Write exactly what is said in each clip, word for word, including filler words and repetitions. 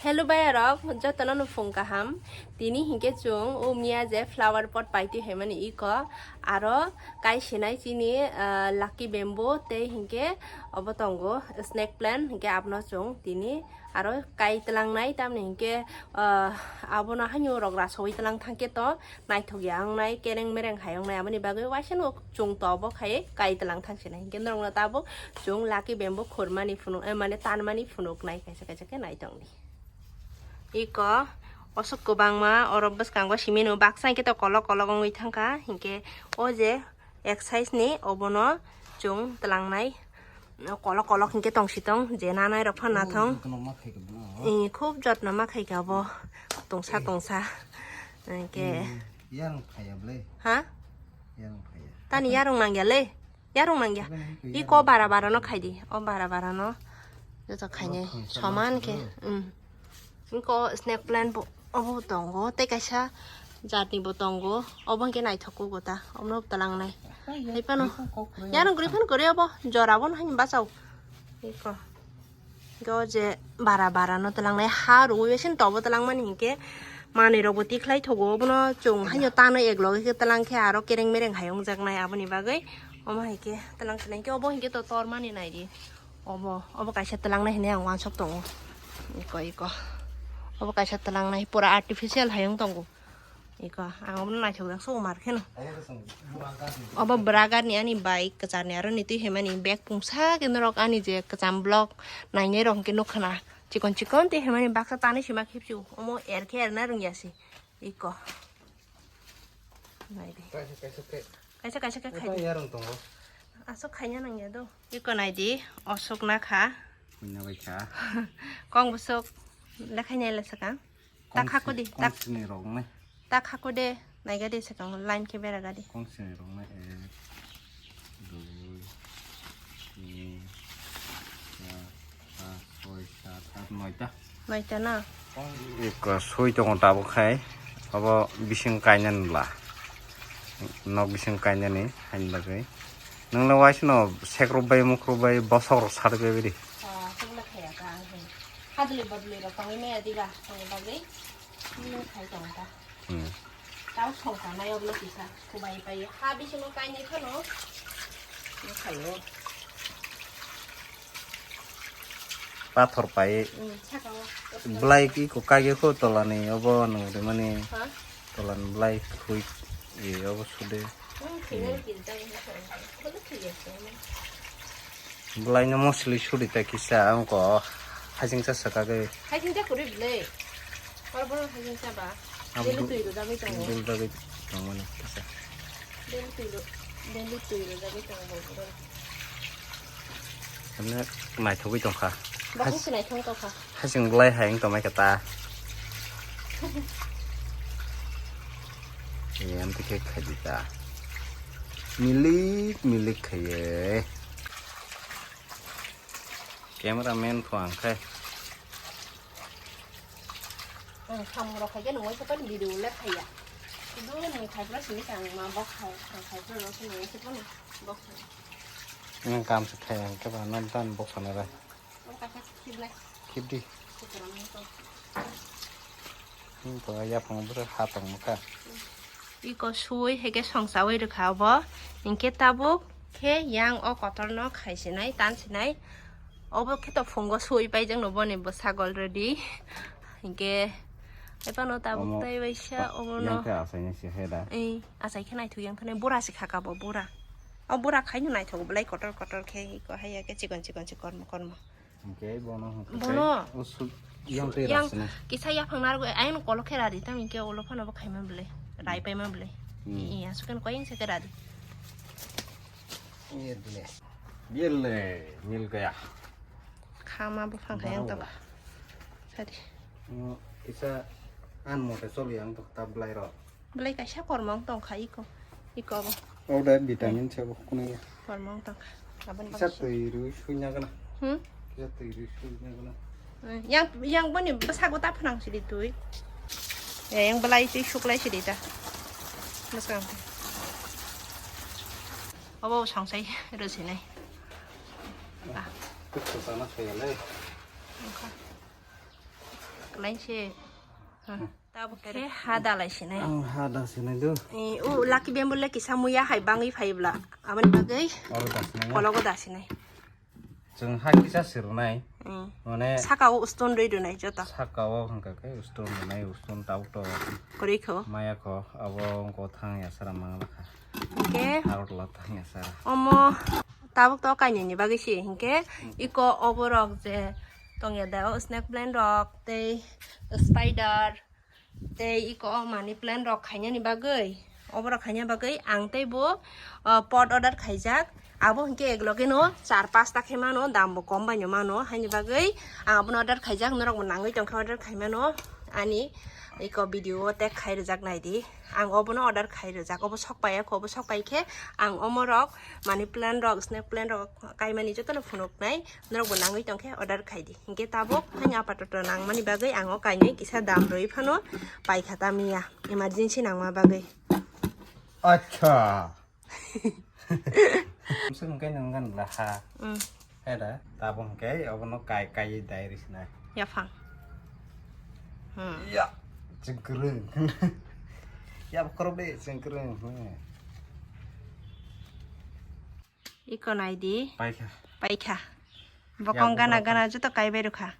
Hello bayarok, jotono no phung kaham. Tini hinkhe chwng o miya je flower pot paitwi haimani iko, aro kai sinai chini, ah, lucky bamboo tei hinkhe obo tongo snake plant, hinkhe abono chwng tini aro kai twlangnai, tamni hinkhe, ah, abono haino rok rasowi twlang thangkhe to naithok ya wngnai, kereng mereng hai wngnai, aboni bagwi waisa no chwng to obo khai kai twlang thang sinai. Hinkhe norokno tabuk chwng lucky bamboo khurmani phunuk, eh, mane tanmani phunuknai kaisa kaisa khe naitokni. Iko osok kwbangma oro bwskango simi no baksa hinkhe to kolok kolok wngwi thangkha, hinkhe o je ek size ni obono chwng twlangnai, kolok kolok hinkhe tong si tong je nanai rok phan nathong. Khub jotno ma khai kha bo tongsa tongsa hinkhe. Yarung phaiya ble. Ha? Yarung phaiya. Tani yarung nangya le. Yarung nangya. Iko bara bara no khaidi. O bara bara no joto khainai soman khe. Iko snake plant bo obo tongo. Tei kaisa jatni bo tongo. Obo hwnkhe naithok khe gota. Omo twlangnai. Hai phano. Yarung kwrwi phano kwrwi obo. Jora bo no haino bachao. Iko. Go je bara bara no twlangnai ha rwui bai sini tobo twlangmani hinkhe manwi rok bo tikhlai thogo, obono chwng haino tano ek loge khe twlang khe aro kereng mereng hai wngjaknai, aboni bagwi omo hai khe twlang sinai khe obo hinkhe to tormani naidi. Obo, obo kaisa twlangnai hinwi ang uansuk tongo. Iko, iko. Obo kaisa twlangnai pura artificial hai wng tongo. Iko, ang obono naithok jak, so umar kheno. Obo bragar ni ani bike kwchar ni aro ni twi hemani bag pungsa khe norok ani je kwcham vlog nainai rok hwnkhe nukha na. Chikon chikon twi hemani baksa tanwi sima khipsu. Omo er khe erna rwngya se. Iko. Naidi. Kaisa kaisa khe. Kaisa kaisa khe khai. Yarung tongo. Aswk khaina nangya do. Iko naidi, oswk na kha. Khuina bai kha. Kong bwswk lekhainai le swkang. Ta khakudi, ta khakudi. Ta khakudi, naiga de swkang line khe bera gadi. Kong sini rok na ek, dui, tin, char, pas, soi, sat, at, noita. Noita na? Eko soi tongo tabuk khai. Abo bising kainani bwla. Nok bising kainani haini bagwi. Nwngno waisano sekrok bai mukrok bai bosok rok sari bai bidi. Ah, tubula khaya ka ang hin. Hadli bodli rok tangwi maya diba, tangwi bagwi. Nwng khai tong ta. Hmm. Tao song ta nai oblo kisa. Kubai pai ha bisingo kainai phano. Nwng khaio. Pathor pai. Hmm, saka o. Blai ki ko kage ko tolani obo nwng rimani. Ha? Tolan blai khui, e, obo sude. Blai no mosli suri ta kisa, ang ko hajing cha saka ge. Hajing cha kuri blai. Hor bor hajing cha ba. Deli tui ro dagwi tongo. Deli dagwi tongo ni kisa. Deli tui ro, deli tui ro dagwi tongo bor bor. Ane naithogwi tongkha. Baksa se naithok tongkha. Haching blai hai wng tongmai kha ta. Em tikhe khaidi ta. Milik milik khaiye. Camera man pho ang khai. Ang samung rok khai khe nungwi se pan video le khaiya. Idu ni khai pra sini sang ma bok khai, khai pra rok sini se pan bok khai. Nang kam se khai ang khe ba nan tan bok sana ra. Khibdi. Hmm, to yapang bwswk ha tongma kha. Iko suwi heke songsawi rwkha obo. Hinkhe tabuk khe yang o kotorno khaisinai, tansinai. Obo khe to phungo suwi paijak no boni bwsak already. Hinkhe ephano tabuk omo tei waisa omono. Yang khe achaina se hai da. Ei, achai khe naithok yang thani bura se khaka bo bura. O bura khaino naithok belai kotor kotor khe iko hai ya khe chikon chikon se kormo kormo. Hingke bono hingke bono tei o su-, yang tei yang rasina. Kisa yaphang narwgwi ayang kolok khe radi tamo hingke ulo phano bo khaima bwlai. Rai paima bwlai. Hmm. Iya, sukan koyang se khe radi. Iya, bile. Bile, mil gaya. Khama bo phang khayang tongkha. Sadi. Kisa an mote choli ang tongkha ta bwlai rok. Belai kaisa kormong tongkha iko, iko bo. O da vitamin se bo kuno ya. Kormong tongkha. Aboni kisa bagwi twi rwi suina gana. Hmm? Kisa twi rwi suina gana. Hmm, yang, yang boni bwsago ta phnang sidi twi. Ya, yang belai twi suklai sidi ta. Bwskang. Obo songsai rwsinai. Ah. Kisa sana saya le. Tongkha. Lain se. Tabuk khe ha dalai sinai. Ang ha da sinai do. Eh, o lucky bamboo le kisa muya hai bangwi phaibla. Aboni bagwi oro da sinai. Kologo da sinai. Chwng ha kisa sirnai. Hmm. Mane saka o stone rwi rwnai joto. Saka o hwnkha khe stone rwnai, stone tabuk to. Kwrwi kho. Maya kho, abo wngkha thang ya sara mangla kha. Hwnkhe harot la thang ya sara. Omo tabuk to kainwi ni bagwi si hwnkhe iko oborok je tongya da o snake plant rok tei spider. Tei iko o money plant rok khainani bagwi, oborok khaina bagwi ang tei bo, ah, pot order khaijak. Abo hwnkhe ek loge no char pasta khe mano, dam bo kom bai no mano, haini bagwi ang abono order khaijak, norok bo nangwi tongkhe order khaimano. Ani iko video o tag khai rijak naidi, ang obono order khai rijak, obo sok paiya kho, obo sok pai khe ang omorok money plant rok, snake plant rok kaimani jotono phunuknai. Norok bo nangwi tongkhe order khaidi. Hinkhe tabuk haino apatoto nangmani bagwi ang o kainwi kisa dam rwi phano paikha tamiya. Emergency nangma bagwi. Acha. Mswk hwnkhe nwng gan laha. Mm. Heda, tabuk hwnkhe obono kai, kai dai rwsina. Yaphang. Hmm. Ya, chengkreng. Ya, bokhorok de chengkreng. Hmm. Iko naidi. Paikha. Paikha. Bokong gana gana joto kaibai rwkha.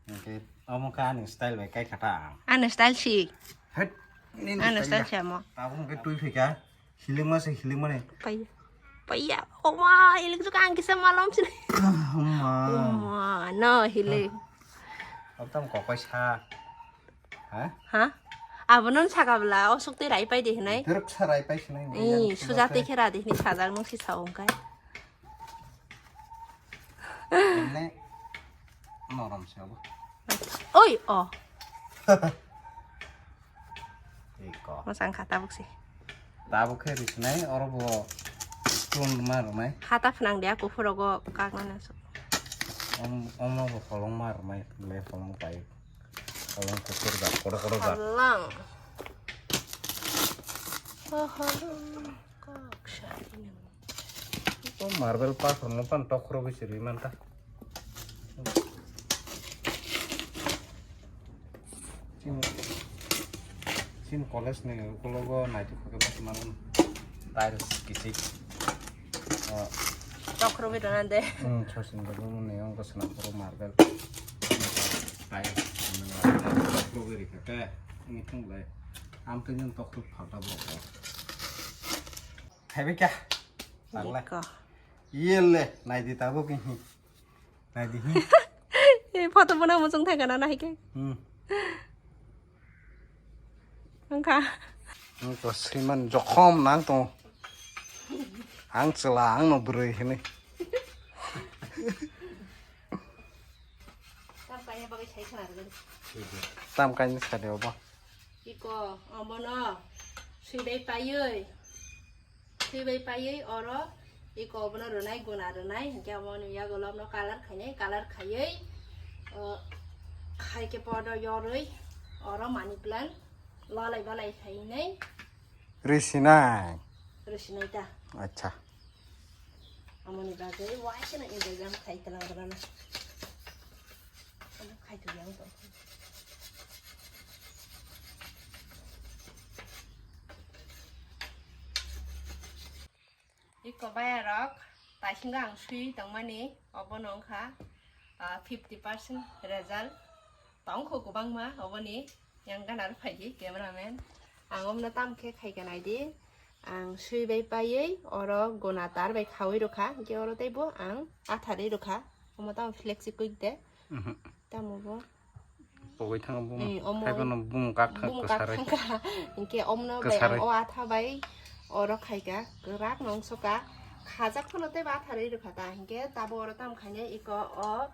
Hwnkhe omo khe ani style bai kaikha ta. Ani style si. Het, nini Ani style style ya. Si amo. Tabuk hwnkhe twi phika. Hilingma se hilingma ni. Paiya. Paiya. Oma, ilik juk ang kisa malom sini. Oma. Oma, no hiling. Abtam kokoi sa. Ha? Ha? Abono saka bwla, o sukti rai pai di hinai. Direk sa rai pai sinai. Ih, suja twi khe ra di hinai sajak nung si sao hwnkhe. Ene norom se abo. Oi, o. Iko. Masang kha tabuk si. Tabuk khe risinai, oro bo stone ma rwnai. Hata phnang dia, kuphur rogo kaknani aswk. Om, omo bo holong ma rwnai, le holong pai. Holong kuphur da, kodo kodo da. Holong. Oh, holong. Kok sari nang. O marble pathor no pan tokhorogwi se rwi manta. Chini, chini college ni ukologo naitugkha khe bwswk mano tiles kichik. O. Tokhorogwi rwna de. Hmm, sosini bagwi mwnwi wngkha swnam phuru marble. Tiles tokhorogwi rikha khe wngwi thung belai. Amtwi nwng tokhorok phalta borok. Thaibai kha. Tanglai. Iko. Iye le, naidi tabuk hi. Naidi hi. Eh, photo bono muchung thai kana nahai khe. Hmm. Wngkha. Wngkha sriman jokhom nang tong. Ang chwla ang no bwrwi hini. Tam kaini bagwi sai khna rwgwi. Tam kaini sadi obo. Iko, omono swi bai paiwi. Swi bai paiwi oro iko obono rwnai, guna rwnai, hinkhe omo nung yago lobno colour khainai, colour khaiwi, o, hai khe podo yorwi oro money plant lalai balai khainai. Risinai. Risinai ta. Acha. Amoni bagwi waisano intezam khai twlang rwna. Ano khai tu yang to. Iko baya rok, taisingo ang swi tongmani, obono wngkha, ah, fifty percent result. Tongkho kwbangma oboni, yang gana rw phaidi cameraman. Ang omno tam khe khaikha naidi. Ang swi bai paiwi oro guna tar bai khawi rwkha, hinkhe oro teibo ang atharwi rwkha. Omo tamo flexi quick de. Mhm. Tamo bo. Pogwi thango bumung. Eh, omo hai bono bumung kak thang bumung kak kwsarwi. Thangkha. Hinkhe omno bai kwsarwi. Ang o atha bai oro khaikha, kwrak nongsoka. Khajak phano teibo atharwi rwkha ta, hinkhe tabo oro tam khainai iko o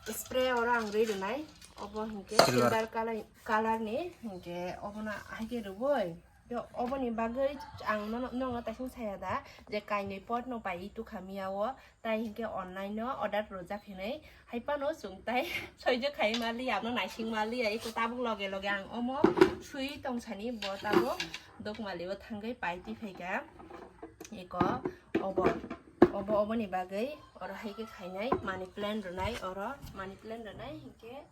spray oro ang rwi rwnai. Obo hinkhe silver. Silver color, color ni hinkhe obono haikhe rwui. Yo, oboni bagwi ang nono, nono taising saya da, je kainwi pot no pai tukha miya o, tai hinkhe online no order rwjak hinwi, hai phano chwng tai soijo khai maliya, abno naising maliya, eko tabuk loge loge ang omo swi tongsani bo tabuk dokmali o thangwi pai twi phaikha, eko obo, obo, oboni bagwi oro hai khe khainai money plant rwnai, oro money plant rwnai hinkhe.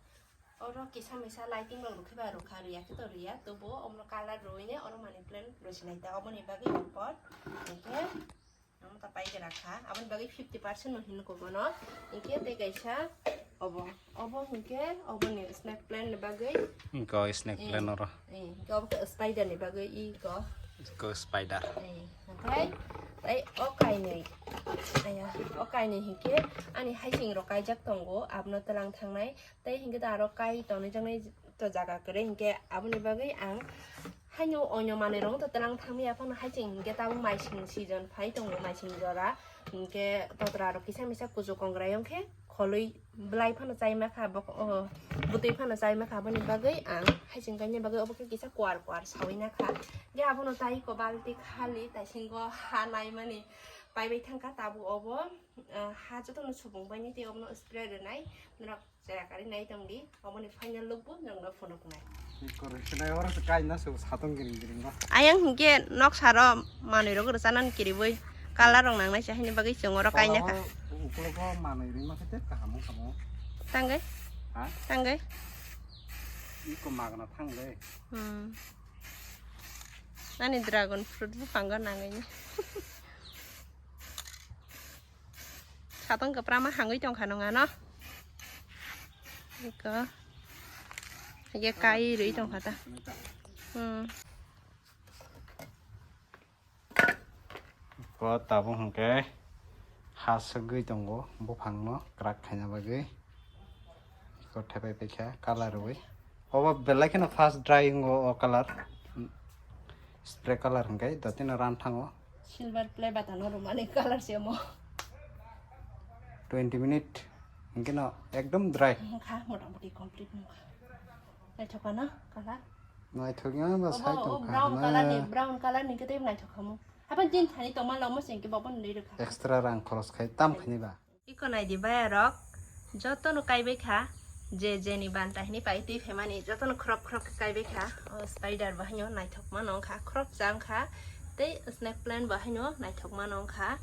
Oro kisa misa lighting rok rwkhe ba rwkha, rwya khe to rwya, tobo omo colour rwine oro money plant rwsinai ta, oboni bagwi airport. Hingkhe amo ta pai gra kha, aboni bagwi fifty percent no hinwi kok bono. Hingkhe tei kaisa obo, obo hingkhe oboni snake plant ni bagwi. Hingkhe o snake Eh, plant oro. Eh, hingkhe obo khe spider ni bagwi iko. Iko spider. Eh, hingkhe tei o kainwi, aya, o kainwi hingkhe ani haising rok kaijak tongo, abono twlang thangnai. Tei hingke da aro kai tonwi jaknai to jaga kwrwi, hingke aboni bagwi ang haino onyo manwi rok to twlang thangwi aphano, hai chwng hingke tabuk maising season phai tongo, maising jora, hingke totra rok kisa misa kuchuk kongrai wngkhe kholwi bwlai phano chai makha, bok-, o, bwtwi phano chai makha, aboni bagwi ang hai chwng kainwi bagwi obo khe kisa kuar kuar sawi nakha. Hingke abono tai ko balti khali taisingo ha naimani paibai thangkha, tabuk obo, ah, ha jotono subung baini tei obono spray rwnai norok. Chaya kari nai tong di, oboni final look bo nwng no phunuk nai. Koroi sinai oro se kaina se satong giring giring ba. Ayang hingke nok saro manwi rok rwchana ni kiriboi colour rok nangnai se, haini bagwi chwng oro kaina kha. Oro ukologo manwi rima khe te kaham wng kha mo. Tangwi? Ha? Tangwi? Iko magna thang le. Hmm. Nani dragon fruit bo phango nangwi ni. Satong kwprama hangwi tongkha nung ano. Iko. Ike kai rwi tongkha ta. Hmm. Ko tabuk hwnkhe ha swgwi tongo buphangno kwrak khaina bagwi. Iko thepai paikha colour rwui. Obo belai kheno fast dry wngo o colour. Spray colour hwnkhe dotino ran thango. Silver play button o rwmani colour se omo. Twenty minute hwnkhe no ekdom dry. Wngkha, motamoti complete wngkha. Naithok ano colour. Naithok ya ba. Obo, sai obo tongkha brown na. Colour ni, brown colour ni khe tei naithok khamu. Hapan jin thani tongma lomo se hwnkhe bobo nwi rwkha. Extra rang khoros khai tam khani ba. Iko naidi bayarok, jotono kaibai kha, je jeni banta hini pai twi phaimani, jotono khrop khrop khe kaibai kha. O spider bo haino naithokma no wngkha, khrop cha wngkha, tei snake plant bo haino naithokma no wngkha.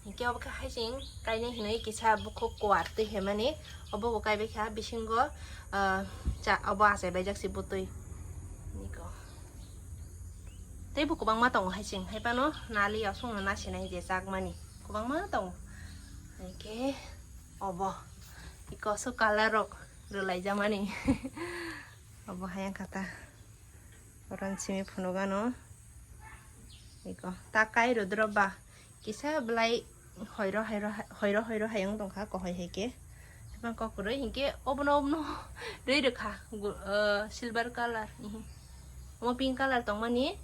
Hinkhe obo khe haising kainai hinwi kisa bukhuk kuar twi phaimani, obo bo kaibai kha, bisingo, ah, cha-, obo achai baijak se bwtwi. Niko. Tei bo kwbangma tongo haising, haibano nali aswkno nasinai je chakmani. Kwbangma tongo. Hingke obo. Iko aswk colour rok rwlaijamani. Obo hai wngkha ta. Oron simi phunukgano. Iko ta kai rwdwrwk ba. Kisa belai hoiro hoiro hoiro hoiro hai wng tongkha, kohoi hai khe. Tei kok kwrwi hinkhe obono obono rwi rwkha, gu-, ah, silver colour. Omo pink colour tongmani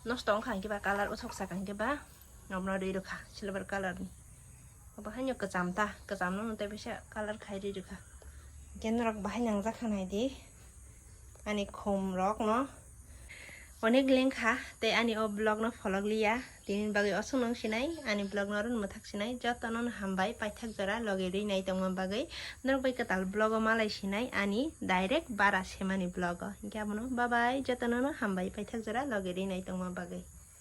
nosto wngkha hinkhe ba colour, uthok saka hinkhe ba. Omono rwi rwkha silver colour ni. Obo haino kwcham ta, kwcham no tei bisa colour khai rwi rwkha. Hinkhe norok bahai nangjak kha naidi ani khum rok no. Onek lengkha tei ani o vlog no pholok liya. Tini bagwi oswk nung sinai ani vlog no oro mwthak sinai. Joto no hambai paithak jora logi rwi nai tongma bagwi. Norok bai kwtal vlog o malai sinai ani direct bara semani vlog o. Hinkhe abono bye bye, joto no hambai paithak jora logi rwi nai tongma bagwi.